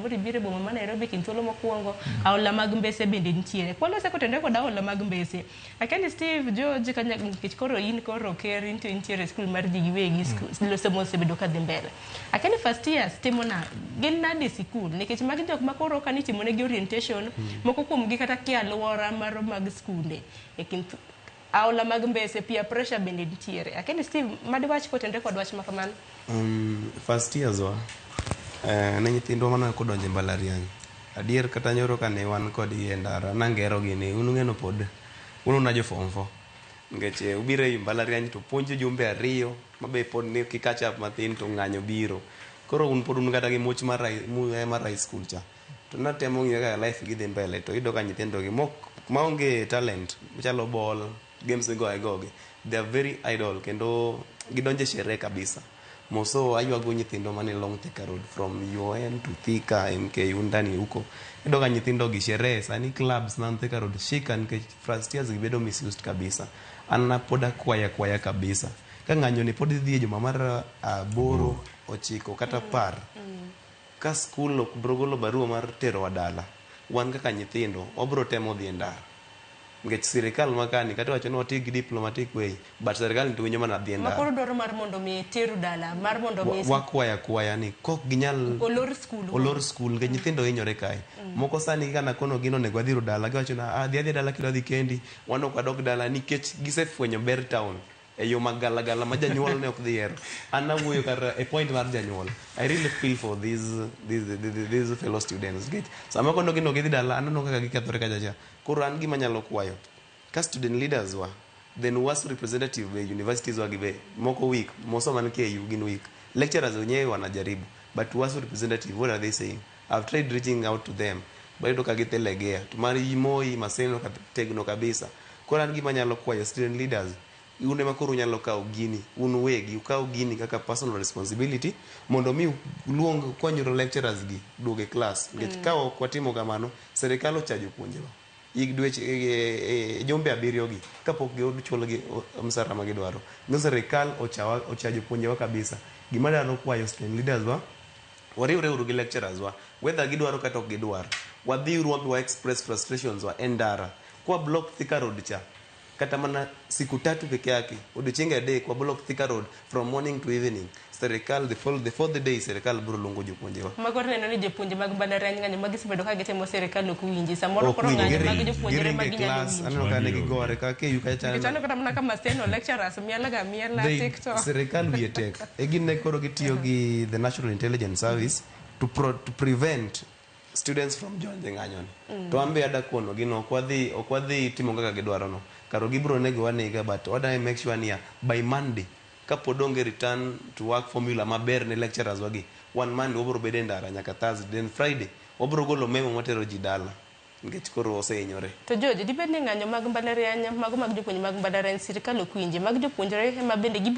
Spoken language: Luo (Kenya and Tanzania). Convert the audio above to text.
samoro ibiro e boma ma Nairobi kind thuolo mokwongo. Aola mag mbese bende nitiere. Kwalose kotenore kod aola mag mbese, akia ni Steve George kanya, nikech koro in koro ker in to intiere e skul mar ji giwegi, somo osebedo ka dhi mbele. Akia ni first years timo na gin nade e sikul, nikech magi jok ma koro ka nitimonegi orientation, moko kuomgi kata kia alwora mar mag skunde e kind aola mag mbese, peer pressure bende nitiere. Akia ni Steve madiwach kotenore kod wach ma kamano. First years wa ne nyithindwa mana kodonjo e mbalariany. Adier, kata nyoro kane wan kodgi e ndara, nangero gi ni un ung'eno pod un una jo form 4, nikech ubiro e mbalariany to puonjo jumbe 2 mabe pod ni ki catch up mathin to ng'anyo biro. Koro un pod un kata gi much mar mar high school cha. To natemo ng'iyo kaka life gi dhi mbele, to iyudo ka nyithindo gi mok maonge talent machalo ball games migoyo agogi, they are very idle kendo gidonjo e sherehe kabisa. Moso aywago nyithindo mane Long Thika Road, from UoN to Thika, MKU ndani huko. Iyudo ka nyithindo gi sherehe sani, clubs man Thika Road shika, nikech first years gi bedo misused kabisa. An pod akwaya akwaya kabisa ka ng'anyo ni pod dhi e juma mar 8, 9 kata 10, ka skul ok bro golo barua mar terowa dala, wan kaka nyithindo wabro temo dhi e ndara, nikech sirikal makani kata iwacho ni wati gi diplomatic way, but sirikal to winjo mana dhi e Ma ndara. Koro dwaro mar mondo mi teru dala, mar mondo mi Wakwaya akwaya ni kok ginyal olor skul. Olor skul, nikech nyithindo hinyore kae. Moko sani kana kono gin onego wadhiru dala, giwacho na, "Ah, dhi adhiya dala kendo adhi kendi, wan ok wadog dala," nikech gisefwenyo ber town e yo magalagala ma janyuol ne ok dhi hero. An awuoyo kar e point mar janyuol. I really feel for these fellow students, nikech sama kono gin ok gidhi dala, aneno kaka gikethore kacha cha. Koro an gima anyalo kwayo ka student leaders wa, then was representative e universities wa gi be moko weak, moso man KU gin weak, lecturers wenyewe wanajaribu, but was representative, what are they saying? I've tried reaching out to them but iyudo ka githilegea to mar Moi Maseno tegno kabisa. Koro an gima anyalo kwayo student leaders, un ema koro unyalo kawo gini un wegi, ukaw gini kaka personal responsibility mondo mi uluong konyuru lecturers gi duogo e class, nikech ka ok watimo kamano, sirikal ocha jopuonjewa hig dweche jumbe 7 gi kapok gichulgi msara ma gidwaro no. Sirikal ochawa, ocha jopuonjewa kabisa. Gima dwaro kwayo student leaders wa, wariwre uru gi lecturers wa, whether gidwaro kata ok gidwar, wadhiuru wabi wa express frustrations wa e ndara kwa block Thika Road cha kata mana siku 3 peke yake, odiochienge 3, wa block Thika Road from morning to evening. Serikal the fourth day serikal biro luongo jopuonjewa. Mago neno ni jopuonje mag mbalariany ng'anyo ma gisebedo ka gitimo, sirikal ok winji. Samoro Ok koro winji, ng'anyo mag jopuonjre ma giringe ginyalo class winjo. Aneno ka ne gigore ka KU kacha. Nikech aneno kata mana ka Maseno lecturers mielaga miela TikTok. Sirikal wiye tek e gin ne koro gitiyo gi the National Intelligence Service to prevent students from join the ng'anyo ni. To an be ada kono gin ok wadhi timo kaka gidwaro no, karo gibiro nego wanega, but wada make sure niya by Monday, kapod onge return to work formula maber ne lecturers wagi, wan Monday wabiro bedo e ndara nyaka Thursday, then Friday wabiro golo memo matero ji dala, nikech koro osehinyore. To George, dibed ni ng'anyo mag mbalariany, mago mag jopuonje mag mbalariany, sirikal ok winji, mag jopuonjre ema bende gibiro